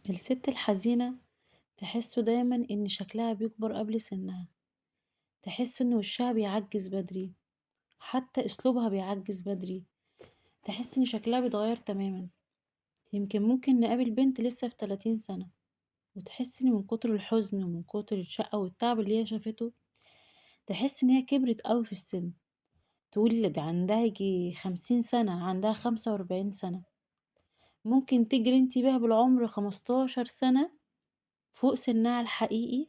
الست الحزينة تحسوا دايما إن شكلها بيكبر قبل سنها، تحس إن وشها بيعجز بدري، حتى أسلوبها بيعجز بدري، تحس إن شكلها بيتغير تماما. يمكن ممكن نقابل بنت لسه في 30 سنة وتحس إن من كتر الحزن ومن كتر الشقة والتعب اللي هي شافته تحس إن هي كبرت قوي في السن، تقول ده عندها يجي 50 سنة، عندها 45 سنة. ممكن تجري انتي بيها بالعمر 15 سنة فوق سنها الحقيقي،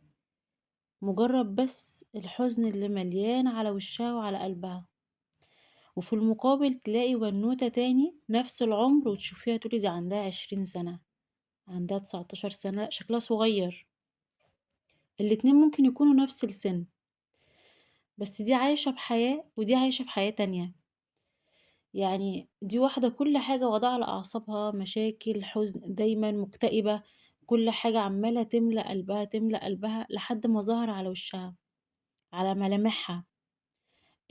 مجرد بس الحزن اللي مليان على وشها وعلى قلبها. وفي المقابل تلاقي بنوتة تاني نفس العمر وتشوفيها تقولي دي عندها 20 سنة، عندها 19 سنة، شكلها صغير. الاتنين ممكن يكونوا نفس السن، بس دي عايشة بحياة ودي عايشة بحياة تانية. دي واحدة كل حاجة وضعها على أعصابها، مشاكل، حزن، دايما مكتئبة، كل حاجة عمالة تملأ قلبها تملأ قلبها لحد ما ظهر على وشها على ملامحها.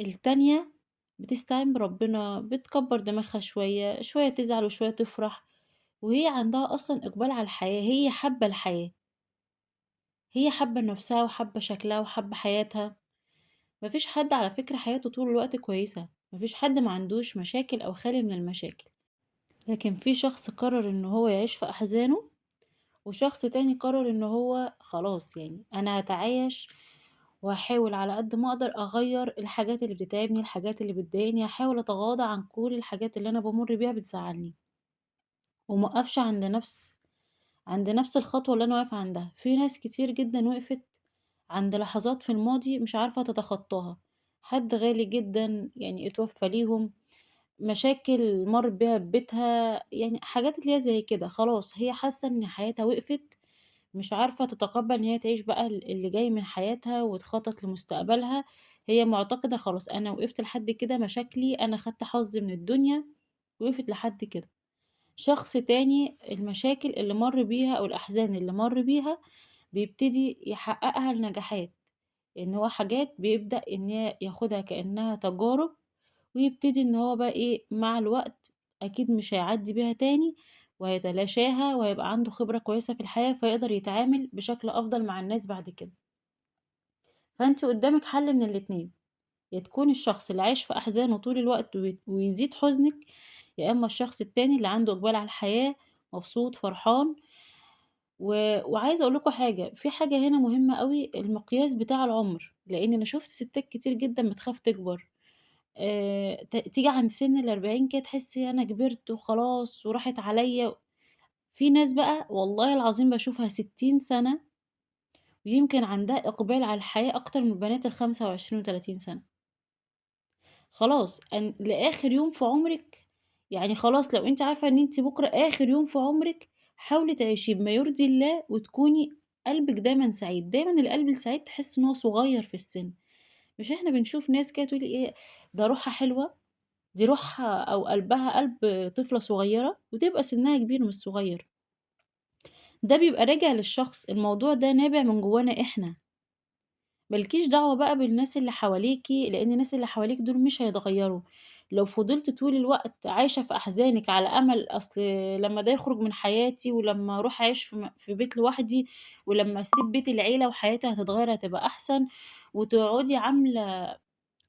التانية بتستعين بربنا، بتكبر دماغها شوية شوية، تزعل وشوية تفرح، وهي عندها أصلا إقبال على الحياة، هي حابة الحياة، هي حابة نفسها وحابة شكلها وحابة حياتها. مفيش حد على فكرة حياته طول الوقت كويسة، مفيش حد ما عندوش مشاكل أو خالي من المشاكل، لكن في شخص قرر إن هو يعيش في أحزانه، وشخص تاني قرر إن هو خلاص أنا هتعايش وهحاول على قد ما أقدر أغير الحاجات اللي بتتعبني، الحاجات اللي بتضايقني، هحاول أتغاضى عن كل الحاجات اللي أنا بمر بيها بتزعلني، وموقفش عند نفس الخطوة اللي أنا واقفة عندها. في ناس كتير جدا وقفت عند لحظات في الماضي مش عارفة تتخطاها، حد غالي جدا اتوفى ليهم، مشاكل مر بيها في بيتها، حاجات اللي هي زي كده، خلاص هي حاسة إن حياتها وقفت، مش عارفة تتقبل إن هي تعيش بقى اللي جاي من حياتها وتخطط لمستقبلها. هي معتقدة خلاص أنا وقفت لحد كده، مشاكلي أنا خدت حظي من الدنيا، وقفت لحد كده. شخص تاني المشاكل اللي مر بيها أو الأحزان اللي مر بيها بيبتدي يحققها لنجاحات، إن هو حاجات بيبدأ إن هي ياخدها كأنها تجارب، ويبتدي إن هو بقى إيه مع الوقت أكيد مش هيعدي بيها تاني وهيتلاشاها، وهيبقى عنده خبرة كويسة في الحياة فيقدر يتعامل بشكل أفضل مع الناس بعد كده. فأنت قدامك حل من الاتنين، يا تكون الشخص اللي عايش في أحزانه طول الوقت ويزيد حزنك، يا إما الشخص التاني اللي عنده إقبال على الحياة، مبسوط فرحان. وعايزة أقول لكم حاجة، في حاجة هنا مهمة قوي، المقياس بتاع العمر، لأن أنا شفت ستات كتير جدا بتخاف تكبر، تيجي عند سن الأربعين كده تحسي أنا كبرت وخلاص وراحت عليا. في ناس بقى والله العظيم بشوفها 60 سنة ويمكن عندها إقبال على الحياة أكتر من بنات الخمسة وعشرين وتلاتين سنة. خلاص لآخر يوم في عمرك، خلاص لو أنت عارفة إن أنت بكرة آخر يوم في عمرك، حاولي تعيشي بما يرضي الله وتكوني قلبك دايما سعيد. دايما القلب السعيد تحس إن هو صغير في السن. مش إحنا بنشوف ناس كده تقولي إيه ده روحها حلوة، دي روحها أو قلبها قلب طفلة صغيرة، وتبقى سنها كبير مش صغير. ده بيبقى راجع للشخص، الموضوع ده نابع من جوانا إحنا، مالكيش دعوة بقى بالناس اللي حواليكي، لأن الناس اللي حواليك دول مش هيتغيروا. لو فضلت طول الوقت عايشة في أحزانك على أمل أصل لما ده يخرج من حياتي، ولما أروح أعيش في بيت لوحدي، ولما أسيب بيت العيلة وحياتي هتتغير هتبقى أحسن، وتقعدي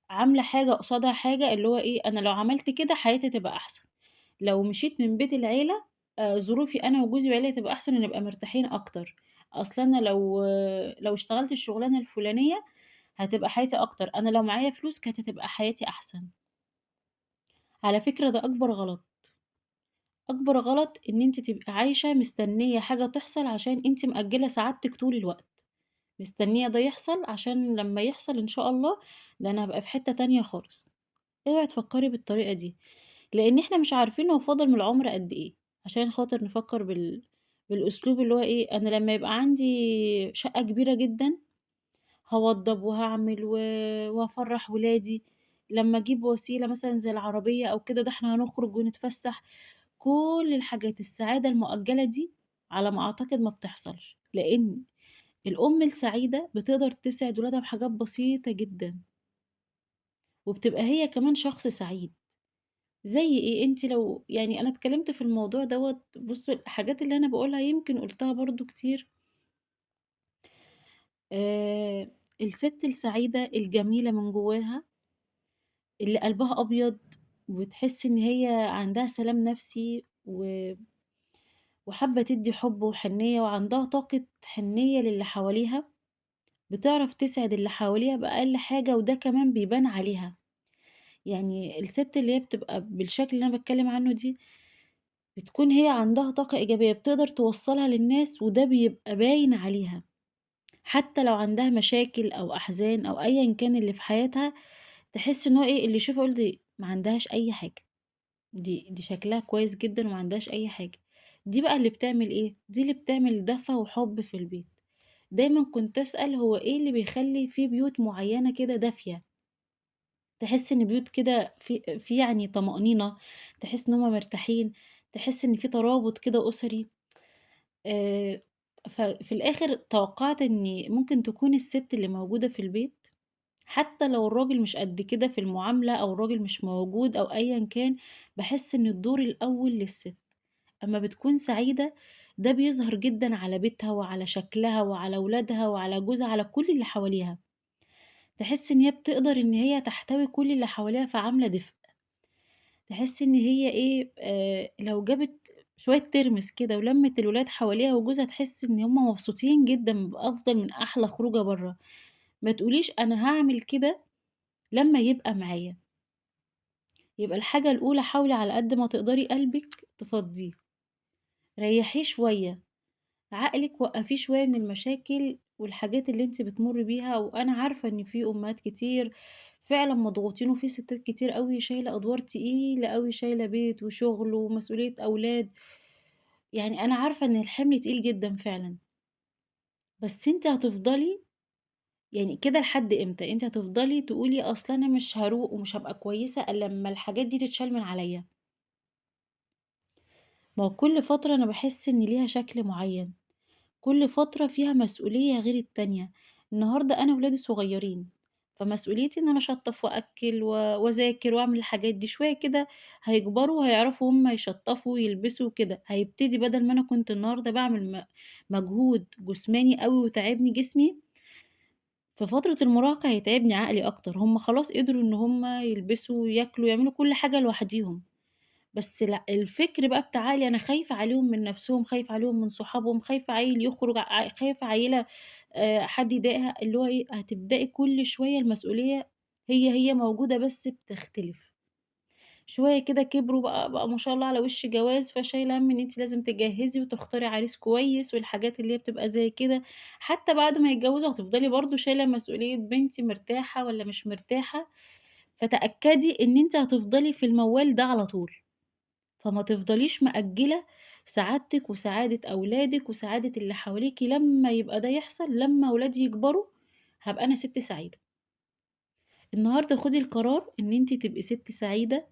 عاملة حاجة قصادها حاجة، اللي هو إيه أنا لو عملت كده حياتي تبقى أحسن، لو مشيت من بيت العيلة، ظروفي أنا وجوزي وعيلتي تبقى أحسن ونبقى مرتاحين أكتر، أصل أنا لو اشتغلت الشغلانة الفلانية هتبقى حياتي أكتر، أنا لو معايا فلوس كانت هتبقى حياتي أحسن. على فكرة ده أكبر غلط، أكبر غلط إن أنت تبقي عايشة مستنية حاجة تحصل عشان أنت مأجلة سعادتك طول الوقت، مستنية ده يحصل عشان لما يحصل إن شاء الله ده أنا هبقى في حتة تانية خالص. اوعي تفكري بالطريقة دي، لأن إحنا مش عارفين هو فاضل من العمر قد إيه عشان خاطر نفكر بالأسلوب اللي هو إيه، أنا لما يبقى عندي شقة كبيرة جدا هوضب وهعمل وهفرح ولادي، لما أجيب وسيلة مثلا زي العربية أو كده ده إحنا هنخرج ونتفسح. كل الحاجات السعادة المؤجلة دي على ما أعتقد ما بتحصلش، لأن الأم السعيدة بتقدر تسعد ولادها بحاجات بسيطة جدا، وبتبقى هي كمان شخص سعيد. زي إيه؟ أنتِ لو يعني أنا اتكلمت في الموضوع دوّة، بُصّوا الحاجات اللي أنا باقولها يمكن قُلتها برضه كتير. آآ السِت السعيدة الجميلة من جواها، اللي قلبها أبيض وتحسّي إن هي عندها سلام نفسي وحابة تدّي حُب وحنيّة وعندها طاقة حنيّة للي حواليها، بتعرف تسعد اللي حواليها بأقل حاجة وده كمان بيبان عليها. يعني السِت اللي هي بتبقى بالشكل اللي أنا باتكلم عنه دي، بتكون هي عندها طاقة إيجابية بتقدر توصّلها للناس وده بيبقى باين عليها. حتى لو عندها مشاكل أو أحزان أو أيًا كان اللي في حياتها، تحس إن هو إيه، اللي يشوفها يقول دي ما عندهاش أي حاجة، دي شكلها كويس جدًا وما عندهاش أي حاجة. دي بقى اللي بتعمل إيه، دي اللي بتعمل دفى وحب في البيت. دايمًا كنت أسأل هو إيه اللي بيخلّي في بيوت معينة كده دافية، تحس إن بيوت كده في يعني طمأنينة، تحس إن هُم مرتاحين، تحس إن في ترابط كده أسري. آآ، ففي الآخر توقعت إن ممكن تكون السِت اللي موجودة في البيت، حتى لو الراجل مش قد كده في المعاملة أو الراجل مش موجود أو أيًا كان، باحس إن الدور الأول للسِت. أمّا بتكون سعيدة ده بيظهر جدًا على بيتها وعلى شكلها وعلى ولادها وعلى جوزها، على كل اللي حواليها. تحس إن هي بتقدر إن هي تحتوي كل اللي حواليها، فعاملة دفء. تحس إن هي إيه، لو جابت شوية ترمس كده ولمِّت الولاد حواليها وجوزها، تحس إن هُم مبسوطين جدًا بأفضل من أحلى خروجة برّه. ما تقوليش أنا هاعمل كده لمّا يبقى معايا. يبقى الحاجة الأولى حاولي على قد ما تقدري قلبِك تفضّيه، ريّحيه شوية، عقلِك وقّفيه شوية من المشاكل والحاجات اللي أنتِ بتمُرّي بيها. وأنا عارفة إن في أمهات كتير فعلًا مضغوطين، وفي ستات كتير أوي شايلة أدوار تقيلة أوي، شايلة بيت وشغل ومسؤولية أولاد، يعني أنا عارفة إن الحمل تقيل جدًا فعلًا، بس أنتِ هتفضلي يعني كده لحد إمتى؟ أنتِ هتفضلي تقولي أصل أنا مش هاروق ومش هابقى كويسة إلا لمّا الحاجات دي تتشال من عليَّ؟ ما هو كل فترة أنا باحس إن ليها شكل معين، كل فترة فيها مسؤولية غير التانية. النهارده أنا ولادي صغيرين، فمسؤوليتي إن أنا أشطّف وأأكّل وأذاكر وأعمل الحاجات دي، شوية كده هيكبروا وهيعرفوا هُم يشطّفوا ويلبسوا وكده، هيبتدي بدل ما أنا كنت النهارده باعمل مجهود جسماني أوي وتاعبني جسمي، في فترة المراهقة هيتعبني عقلي أكتر. هُم خلاص قدروا إن هُم يلبسوا وياكلوا ويعملوا كل حاجة لوحديهم، بس لأ، الفكر بقى بتاع عقلي أنا خايفة عليهم من نفسهم، خايفة عليهم من صحابهم، خايفة عيل يخرج خايفة عيلة حد يضايقها، اللي هو إيه، هتبدئي كل شوية المسؤولية هي موجودة بس بتختلف. شوية كده كبروا بقى ما شاء الله على وش جواز، فشايلة هَم إن أنتِ لازم تجهّزي وتختاري عريس كويس والحاجات اللي هي بتبقى زي كده. حتى بعد ما يتجوزوا هتفضلي برضه شايلة مسؤولية بنتي مرتاحة والّا مش مرتاحة، فتأكدي إن أنتِ هتفضلي في الموال ده على طول. فما تفضليش مأجلة سعادتِك وسعادة أولادِك وسعادة اللي حواليكِ، لمّا يبقى ده يحصل، لمّا ولادي يكبروا هابقى أنا سِت سعيدة. النهارده خدي القرار إن أنتِ تبقي سِت سعيدة،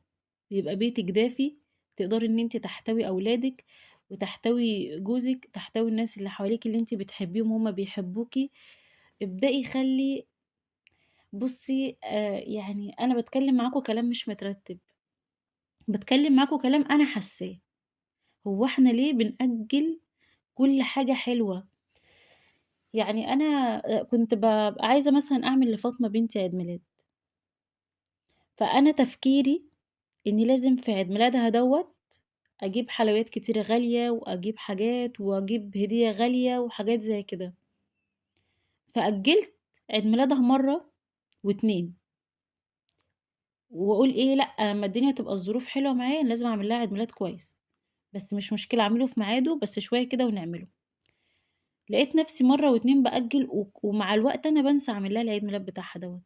ويبقى بيتِك دافي، تقدري إن أنتِ تحتوي أولادِك وتحتوي جوزِك، تحتوي الناس اللي حواليكِ اللي أنتِ بتحبيهم وهُم بيحبوكِ. ابدئي خلّي بُصّي، يعني أنا باتكلم معاكم كلام مش مترتب، باتكلم معاكم كلام أنا حاساه. هو إحنا ليه بنأجل كل حاجة حلوة؟ يعني أنا كنت بابقى عايزة مثلًا أعمل لفاطمة بنتي عيد ميلاد، فأنا تفكيري إني لازم في عيد ميلادها دوّة أجيب حلويات كتيرة غالية، وأجيب حاجات، وأجيب هدية غالية، وحاجات زي كده. فأجلت عيد ميلادها مرة و2، وأقول إيه لأ، أمّا الدنيا تبقى الظروف حلوة معايا لازم أعمل لها عيد ميلاد كويس، بس مش مشكلة أعمله في ميعاده بس شوية كده ونعمله. لقيت نفسي مرة و2 بأجل، ومع الوقت أنا بانسى أعمل لها العيد ميلاد بتاعها دوّة.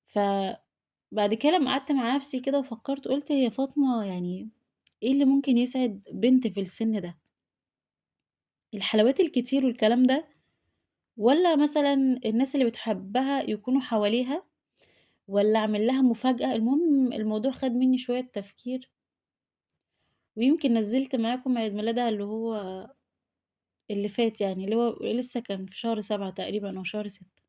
فبعد كده لمّا قعدت مع نفسي كده وفكرت قُلت هي فاطمة يعني إيه اللي ممكن يسعد بنت في السن ده؟ الحلويات الكتير والكلام ده، والّا مثلًا الناس اللي بتحبها يكونوا حواليها، والّا أعمل لها مفاجأة؟ المهم الموضوع خد مني شوية تفكير، ويمكن نزّلت معاكم عيد ميلادها اللي هو اللي فات، يعني اللي هو لسه كان في شهر 7 تقريبًا أو شهر 6.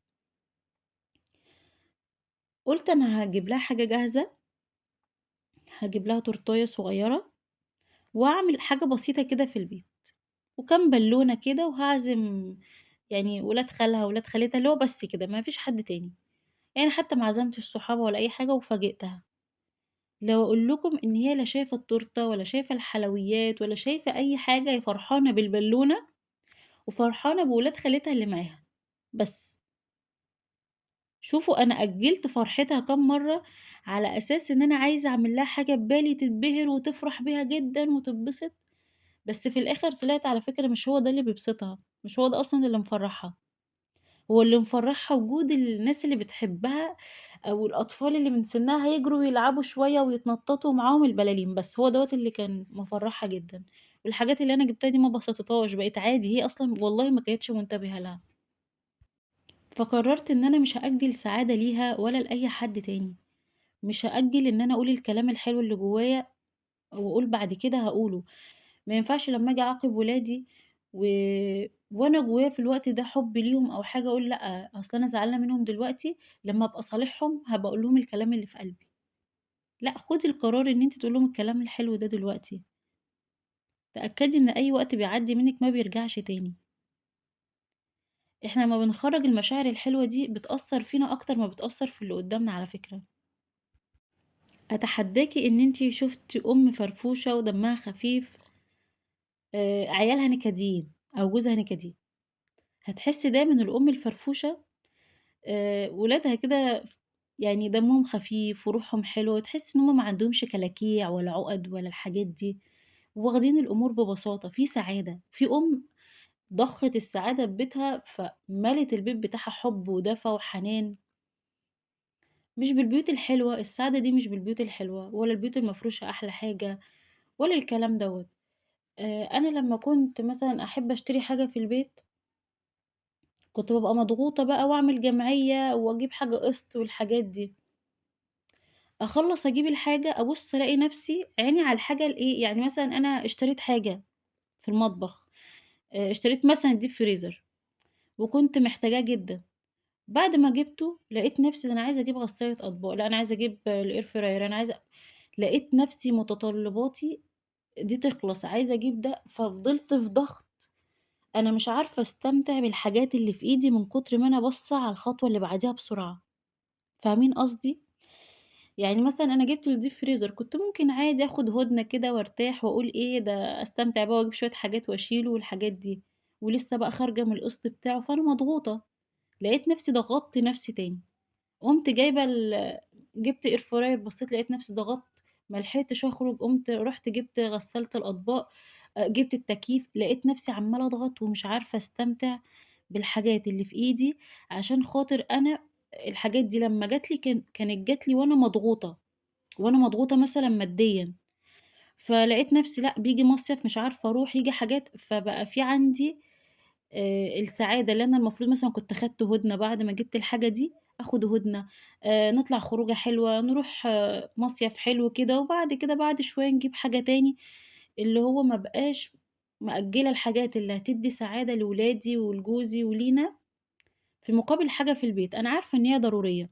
قُلت أنا هاجيب لها حاجة جاهزة هاجيب لها تورتاية صغيرة وأعمل حاجة بسيطة كده في البيت، وكام بالونة كده، وهاعزم يعني ولاد خالها، ولاد خالتها، اللي هو بس كده ما فيش حد تاني، يعني حتى ما عزمتش صحابها ولا أي حاجة وفاجئتها. لو أقول لكم إن هي لا شايفة التورتة ولا شايفة الحلويات ولا شايفة أي حاجة، هي فرحانة بالبالونة وفرحانة بولاد خالتها اللي معاها بس. شوفوا أنا أجلت فرحتها كام مرة على أساس إن أنا عايزة أعمل لها حاجة ببالي تتبهر وتفرح بيها جدًا وتتبسط، بس في الآخر طلعت على فكرة مش هو ده اللي بيبسطها، مش هو ده أصلًا اللي مفرحها. هو اللي مفرحها وجود الناس اللي بتحبها أو الأطفال اللي من سنها هيجروا ويلعبوا شوية ويتنططوا معاهم البلالين، بس هو دوّة اللي كان مفرحها جدًا. والحاجات اللي أنا جبتها دي ما بسطتهاش، بقت عادي، هي أصلًا والله ما كانتش منتبهة لها. فقررت إن أنا مش هأجل سعادة ليها ولا لأي حد تاني، مش هأجل إن أنا أقول الكلام الحلو اللي جوايا وأقول بعد كده هاقوله. ما ينفعش لما أجي أعاقب ولادي و وأنا جوايا في الوقت ده حب ليهم أو حاجة أقول لأ، أصل أنا زعلانة منهم دلوقتي، لما أبقى صالحهم هابقى أقول لهم الكلام اللي في قلبي. لأ، خدي القرار إن أنتِ تقولي لهم الكلام الحلو ده دلوقتي. تأكدي إن أي وقت بيعدي منِك ما بيرجعش تاني. إحنا لما بنخرج المشاعر الحلوة دي بتأثر فينا أكتر ما بتأثر في اللي قدامنا على فكرة. أتحداكي إن أنتِ شفتي أم فرفوشة ودمها خفيف، عيالها نكديين أو جوزها نكدي. هتحسي دايمًا الأم الفرفوشة، ولادها كده دمهم خفيف وروحهم حلوة، وتحسي إن هم ما عندهمش كلاكيع ولا عقد ولا الحاجات دي، واخدين الأمور ببساطة، في سعادة. في أم ضخت السعادة في بيتها فملت البيت بتاعها حب ودفى وحنان. مش بالبيوت الحلوة، السعادة دي مش بالبيوت الحلوة ولا البيوت المفروشة أحلى حاجة ولا الكلام دوت. أنا لما كنت مثلا أحب أشتري حاجة في البيت كنت ببقى مضغوطة بقى وأعمل جمعية وأجيب حاجة قسط والحاجات دي. أخلص أجيب الحاجة أبص ألاقي نفسي عيني على الحاجة الإيه، يعني مثلا أنا اشتريت حاجة في المطبخ، اشتريت مثلا deep freezer وكنت محتاجاه جدا. بعد ما جبته لقيت نفسي أنا عايزة أجيب غسالة أطباق، لا أنا عايزة أجيب ال air fryer، أنا عايزة، لقيت نفسي متطلباتي دي تخلص، عايزة أجيب ده. ففضلت في ضغط، أنا مش عارفة أستمتع بالحاجات اللي في إيدي من كتر ما أنا باصة على الخطوة اللي بعديها بسرعة. فاهمين قصدي؟ يعني مثلا أنا جبت ال deep freezer، كنت ممكن عادي أخد هدنة كده وارتاح وأقول إيه ده، أستمتع بقى وأجيب شوية حاجات وأشيله والحاجات دي، ولسه بقى خارجة من القسط بتاعه فأنا مضغوطة. لقيت نفسي ضغطت نفسي تاني، قمت جايبة جبت air fryer، بصيت لقيت نفسي ضغطت، ما لحقتش اخرج، قمت رحت جبت غسالة الاطباق، جبت التكييف. لقيت نفسي عمالة اضغط ومش عارفة استمتع بالحاجات اللي في ايدي، عشان خاطر انا الحاجات دي لما جات لي كانت جات لي وانا مضغوطة، وانا مضغوطة مثلا ماديا. فلقيت نفسي لا بيجي مصيف مش عارفة اروح، يجي حاجات، فبقى في عندي السعادة اللي أنا المفروض مثلا كنت خدت هدنة بعد ما جبت الحاجة دي، أخد هدنة، نطلع خروجة حلوة، نروح مصيف حلو كده، وبعد كده بعد شوية نجيب حاجة تاني. اللي هو ما بقاش مأجلة الحاجات اللي هتدي سعادة لولادي ولجوزي ولينا في مقابل حاجة في البيت أنا عارفة إن هي ضرورية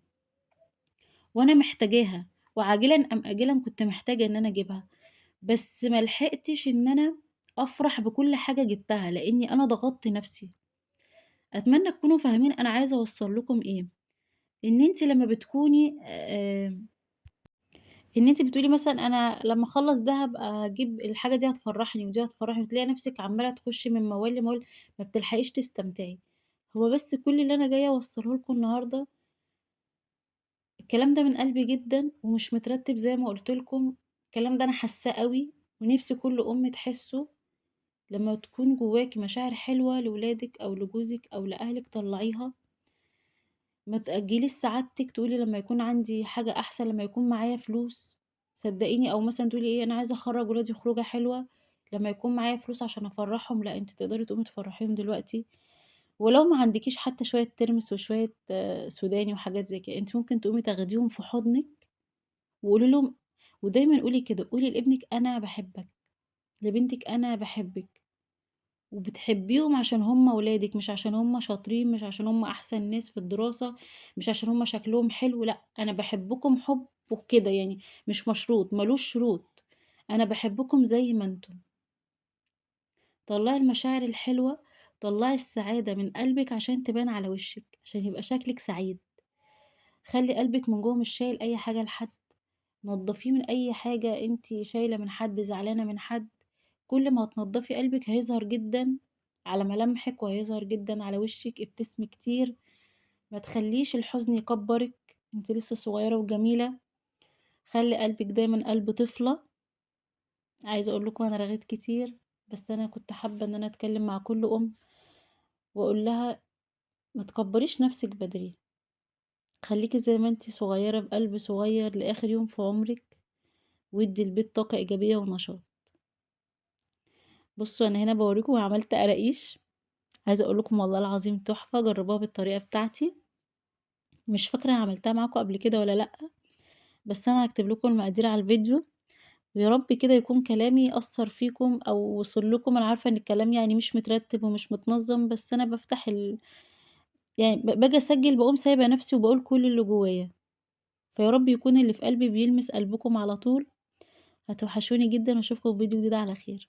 وأنا محتاجاها، وعاجلا أم آجلا كنت محتاجة إن أنا أجيبها، بس ما لحقتش إن أنا أفرح بكل حاجة جبتها لأني أنا ضغطت نفسي. أتمنى تكونوا فاهمين أنا عايزة أوصل لكم إيه. إن أنت لما بتكوني، إن أنت بتقولي مثلا أنا لما أخلص ده هبقى أجيب الحاجة دي هتفرحني ودي هتفرحني، وتلاقي نفسك عمالة تخشي من موال لموال، ما بتلحقيش تستمتعي. هو بس كل اللي أنا جاية أوصله لكم النهاردة الكلام ده من قلبي جدا ومش مترتب زي ما قلت لكم، الكلام ده أنا حاساه قوي ونفسي كل أم تحسه. لما تكون جواكي مشاعر حلوة لولادك أو لجوزك أو لأهلك طلعيها، ما تأجليش سعادتك تقولي لما يكون عندي حاجة أحسن، لما يكون معايا فلوس، صدقيني. أو مثلا تقولي إيه، أنا عايزة أخرج ولادي خروجة حلوة لما يكون معايا فلوس عشان أفرحهم، لا أنت تقدري تقومي تفرحيهم دلوقتي. ولو ما عندكيش حتى شوية ترمس وشوية، سوداني وحاجات زي كده، أنت ممكن تقومي تاخديهم في حضنك وقولي لهم، ودايما قولي كده، قولي لابنك أنا بحبك، لبنتك أنا بحبك، وبتحبيهم عشان هم ولادك، مش عشان هم شاطرين، مش عشان هم أحسن ناس في الدراسة، مش عشان هم شكلهم حلو، لا أنا بحبكم حب وكده يعني، مش مشروط، مالوش شروط. أنا باحبكم زي ما أنتم. طلّعي المشاعر الحلوة، طلّعي السعادة من قلبِك عشان تبان على وشِّك، عشان يبقى شكلِك سعيد. خلّي قلبِك من جوّه مش شايل أي حاجة لحد، نضّفيه من أي حاجة أنتِ شايلة من حد، زعلانة من حد. كل ما هتنضّفي قلبِك هيظهر جدًا على ملامحِك وهيظهر جدًا على وشِّك. ابتسمي كتير، ما تخلّيش الحزن يكبّرِك، أنتِ لسه صغيرة وجميلة. خلّي قلبِك دايمًا قلب طفلة. عايزة أقول لكم أنا رغيت كتير، بس أنا كنت حابة إن أنا أتكلم مع كل أم وأقول لها ما تكبريش نفسِك بدري، خليكي زي ما أنتِ صغيرة بقلب صغير لآخر يوم في عمرِك، وادي البيت طاقة إيجابية ونشاط. بصوا أنا هنا بوريكم عملت قراقيش، عايزة أقول لكم والله العظيم تحفة، جربوها بالطريقة بتاعتي. مش فاكرة عملتها معاكم قبل كده ولا لأ، بس أنا هكتب لكم المقادير على الفيديو، ويا رب كده يكون كلامي أثر فيكم أو وصل لكم. أنا عارفة إن الكلام مش مترتب ومش متنظم، بس أنا بفتح ال يعني باجي أسجل بقوم سايبة نفسي وبقول كل اللي جوايا، فيا رب يكون اللي في قلبي بيلمس قلبكم على طول. هتوحشوني جدا، واشوفكم في فيديو جديد على خير.